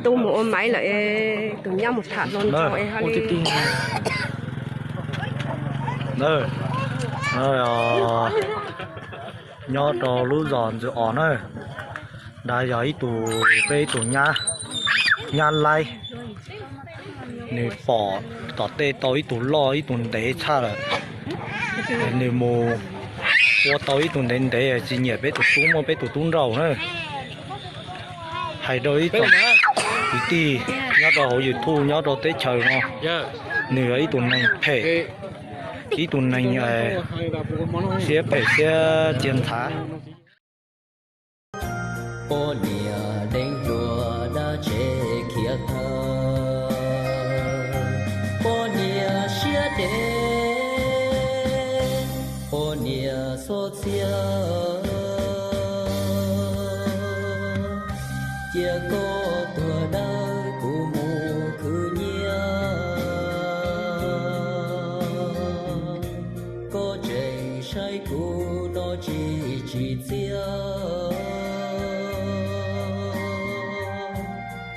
Tub mus ua maiv lawm, tus nyab mus tham hluas nraug es ho li. Nyob rau lub zos Ntxwj Os na, nrad yog ib tug, peb ib tug nyab, nyab laib, nws pom tom tej tau ib tug loj ib tug ntev tshaj lawm, nws mus ua tau ib tug ntev ntev, tsis nyiam peb tus tub, muab peb tus tub nrauj na. Hais rau ib tsoom kwv tij nyob rau hauv YouTube nyob rau teb chaws no, nws yog ib tug neeg phem, ib tug neeg siab phem siab txias nthav. Poj niam deev hluas dab tsev khiav tawm, poj niam siab dev, poj niam txhob txhiab, cia koj tuag dawb kuv mus khwv nyiaj. Koj tseem saib kuv no tsis tsim txiaj,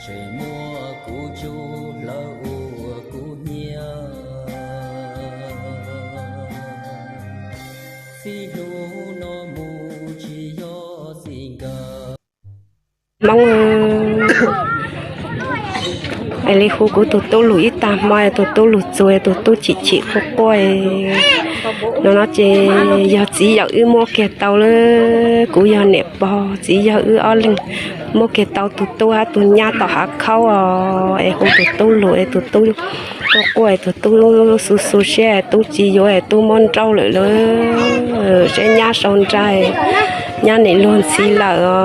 tseem muab kuv tsuj hlawv ua kuv hnyiab. Txij hnub no mus tsis yog txij nkawm. Hmoob, es li hu kuv tus tub lus ib tag hmo, tus tub lus txuas, tus tub chim chim quaj quaj. No no ces yog txiv yawm wb muab kiag tau lawm, kuv yog niam pog, txiv yawg wb ob leeg muab kiag tau tus tub hab tus nyab tom hav khaub os, es hu tus tub lus es tus tub quaj quaj es tus tub xu xu siab, tub tsis yuav es tub muab nrauj lawm lauj. Saib nyab sau nra, nyab nim luag ntxhi lawm os.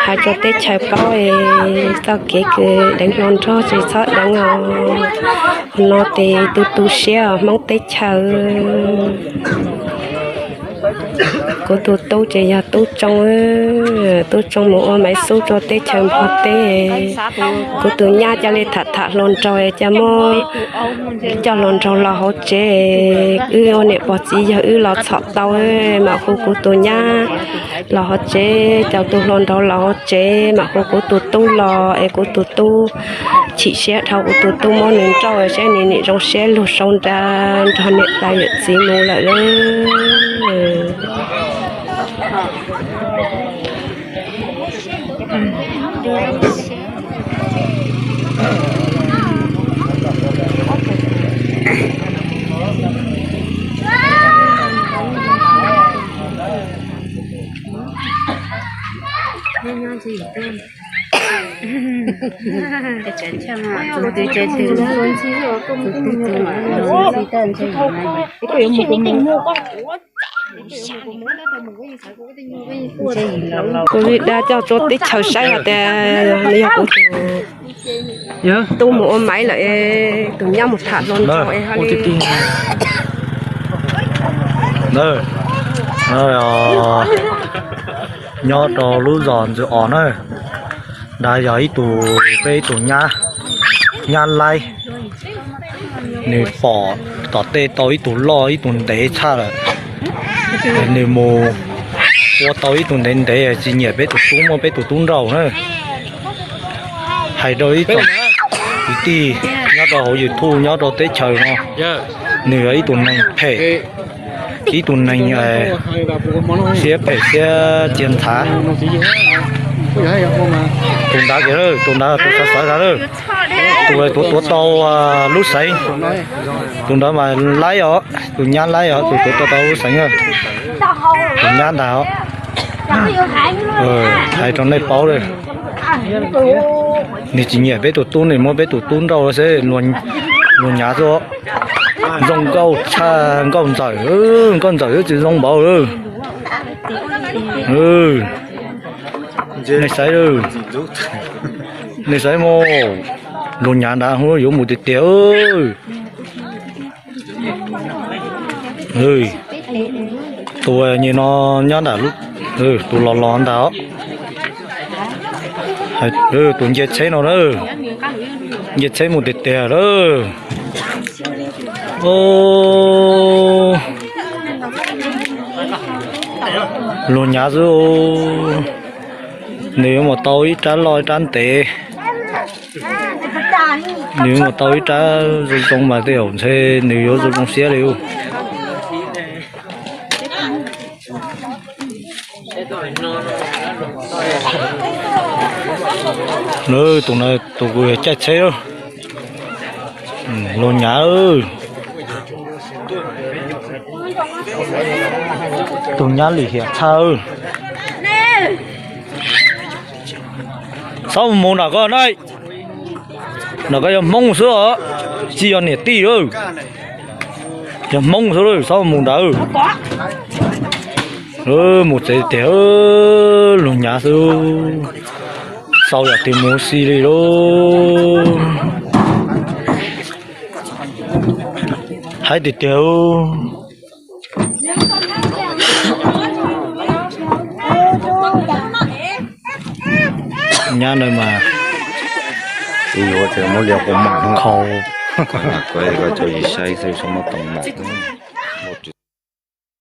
Hais rau teb chaws paub es txoj kev kws deev hluas nraug tsis txhob deev os. No ces tu tu siab os Hmoob teb chaws. Kuv tus tub ces yog tub Tsoo, tub Tsoo mus ua maiv xub rau teb chaws Nplog teb. Kuv tus nyab ca le tham tham hluas nraug es ca muab coj hluas nraug los hauv tsev, wb ua niam pog txiv yawg wb los txhom tau, mam hu kuv tus nyab los hauv tsev, coj tus hluas nraug los hauv tsev, mam hu kuv tus tub los es kuv tus tub chim siab dhau, kuv tus tub muab nws nrauj saib nws nim zoo siab lug sau nra nrog niam tais yawm txiv mus lawm lauj. Kuv li dab coj rau teb chaws saib hais tias nws yog kuv tus tub mus ua maiv lawm, tus nyab mus tham hluas nraug es ho li. Nyob rau lub zos Ntxwj Os na, nrad yog ib tug, peb ib tug nyab, nyab laib, nws pom tom tej tau ib tug loj ib tug ntev tshaj lawm, nws mus ua tau ib tug ntev ntev, tsis nyiam peb tus tub, muab peb tus tub nrauj na. Hais rau ib tsoom kwv tij nyob rau hauv YouTube nyob rau teb chaws no, nws yog ib tug neeg phem, ib tug neeg siab phem siab txias nthav. Tus nrad kiag, tus nrad tus xav xav ntag, tus tuav tuav tau lub xeev, tus nrad mas laib os, tus nyab laib os, tus tuav tuav tau lub xeev, tus nyab ntag os. Hais rau nej paub li, nws tsis nyiam peb tus tub, nws muab peb tus tub nrauj xwb, luag nyav xwb. Zoo nkauj tshaj nkauj ntxawm, nkauj ntxawm tsis zoo npaum. Nej saib, nej saib mas, luag nyav nrad yuav mus tiag tiag. Tus nyuag no nyob nram, tus los los ntag os. Tus nce tsheb no na, nce tsheb mus tiag tiag lawm. Luag nyav xwb. Nws yuav mus tau ib rab loj ib rab ntev. Nws yuav mus tau ib rab zoo zoo mas tej zaum ntshe nws yuav zoo zoo siab li ub. Tus no tus kuv caij tsheb, luag nyav. Tus nyab lim hiam tshaj. Txhob mus mus nram koj na. Nram koj yog Hmoob xwb os, tsis yog niam tij. Yog Hmoob xwb, txhob mus nrad. Mus tsev tiag, luag nyav xwb. Xau yam twg mus xis li lauj. Haib tiag tiag. Nyab ntawd mas khaus.